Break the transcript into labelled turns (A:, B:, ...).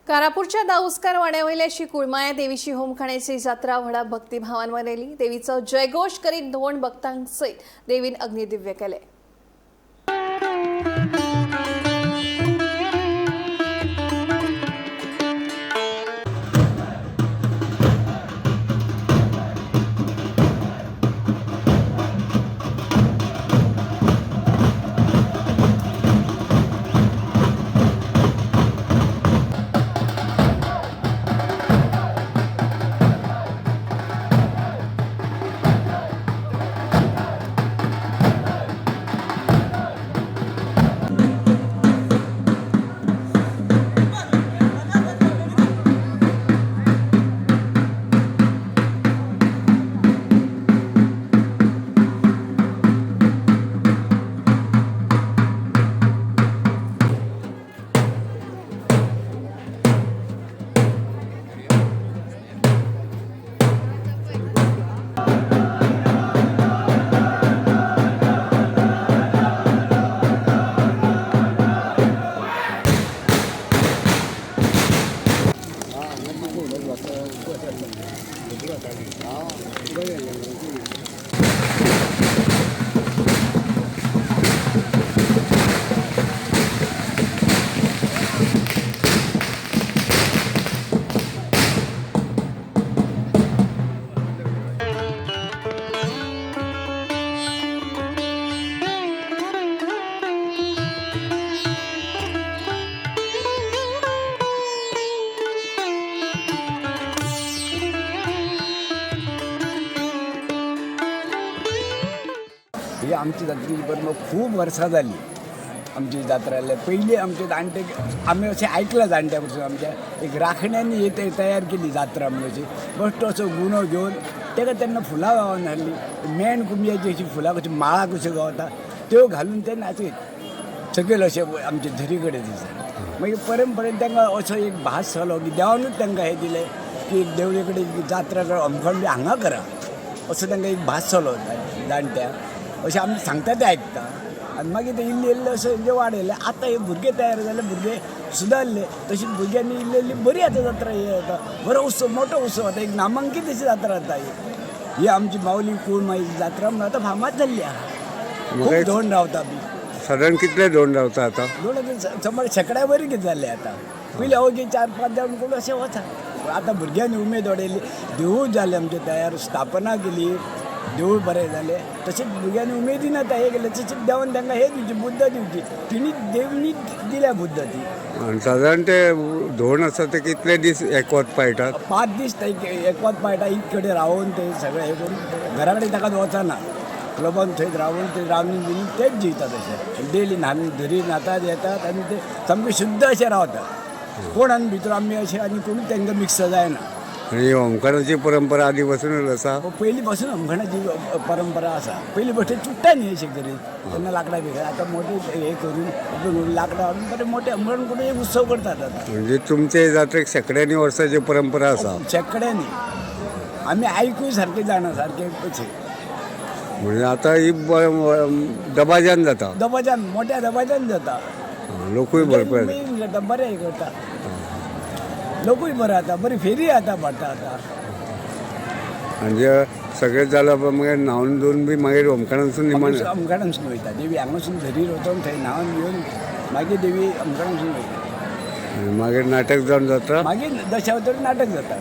A: कारापूरच्या दाऊसकार वाड्यावयल्या श्री कुळमाया देवीची होमखाण्याची जात्रा व्हडा भक्तिभावान मनयली. देवीचो जयघोष करीत धोंड भक्तांसयत देवीन अग्निदिव्य केले.
B: ही आमची जात्रेची परंपरा खूब वर्सां जाली. आमची जात्रा जाल्या पयलीं आमचे जाणटे, आमी अशें आयकलां जाणट्या पसून, आमच्या एक राखण्यांनी ही तयार केली जात्रा म्हणून. अशी बेश्टो असो गुणो घेवन ताका तेन्ना फुलां गावोन हाडली, मेण कुंब्याची अशी फुलां कशी माळा कश्यो गावता त्यो घालून ते नाचयत सकयल अशें आमचे झरी कडेन दिसता. मागीर परंपरेन तांकां असो एक भास जालो की देवानूच तांकां हें दिलें की एक देवळे कडेन जात्रा करा, अमखण बी हांगा करा, असो तांकां एक भास जालो जाणट्यांक. अशें आमी सांगता तें आयकता आनी मागीर ते इल्ले इल्ले अशें म्हणजे वाडयले. आतां हे भुरगे तयार जाले, भुरगे सुदारले, तशीच भुरग्यांनी इल्ली इल्ली बरी आतां जात्रा ही जाता, बरो उत्सव, मोठो उत्सव आतां एक नामांकीत अशी जात्रा जाता ही. ही आमची माऊली कुळमाईची जात्रा म्हणून आतां फामाद जाल्ली आहा. खूब धोंड रावता बी.
C: सादारण कितले धोंड रावता आतां?
B: धोंड सुमार शेंकड्या वयर कितें जाल्ले आतां. पयलीं अवघी 4-5 जाण कोण अशें वता, आतां भुरग्यांनी उमेद वाडयली, देवूळ जालें आमचें तयार, स्थापना केली, देवूळ बरें जालें. तशेंच भुरग्यांनी उमेदीन आतां हें केलें, तशेंच देवान तांकां हें दिवची बुद्द दिवची, तिणी देवनी दिल्या बुद्द ती.
C: आनी सादारण ते धोंड आसा ते कितले दीस एकवत पाळटात?
B: 5 दीस ते एकवत पाळटा, एक कडेन रावन ते सगळें हें करून घरा कडेन ताका वचना, क्लबान थंय रावन ते रांदून बिंदून तेच जियतात. अशें डेली न्हान धरी न्हातात येतात आनी ते सामके शुद्ध अशें रावतात. कोण आनी भितर आमी अशें आनी कोणूच तांकां मिक्स जायना.
C: आनी होमखणाची परंपरा आदी पासूनच आसा?
B: पयलीं पासून होमखणाची परंपरा आसा. पयलीं भशेन चुट्टा न्ही अशें करीत तेन्ना लांकडां बी, आतां मोटे हे करून लांकडां हाडून बरे मोटे होमखण करून एक उत्सव करतात आतां.
C: म्हणजे तुमचे जात्रेक शेंकड्यांनी वर्सांची परंपरा आसा?
B: शेंकड्यांनी, आमी आयकूय सारकें जाणा सारकें कशें.
C: म्हणजे आतां ही दबाज्यान जाता?
B: दबाज्यान, मोट्या दबाज्यान जाता.
C: लोकूय भरपूर
B: जाता, बरें हें करता, लोकूय बरो जाता, बरी फेरी जाता भरता आतां.
C: म्हणजे सगळें जालें मागीर न्हावन धुवन बी मागीर होमखणांतसून निमाणें
B: अमखणांतसून वयता देवी, हांगासून झरीर वचोन थंय न्हावन घेवन मागीर देवी अमखणांतसून वयता.
C: मागीर नाटक जावन जाता?
B: मागीर दशावतार नाटक जाता.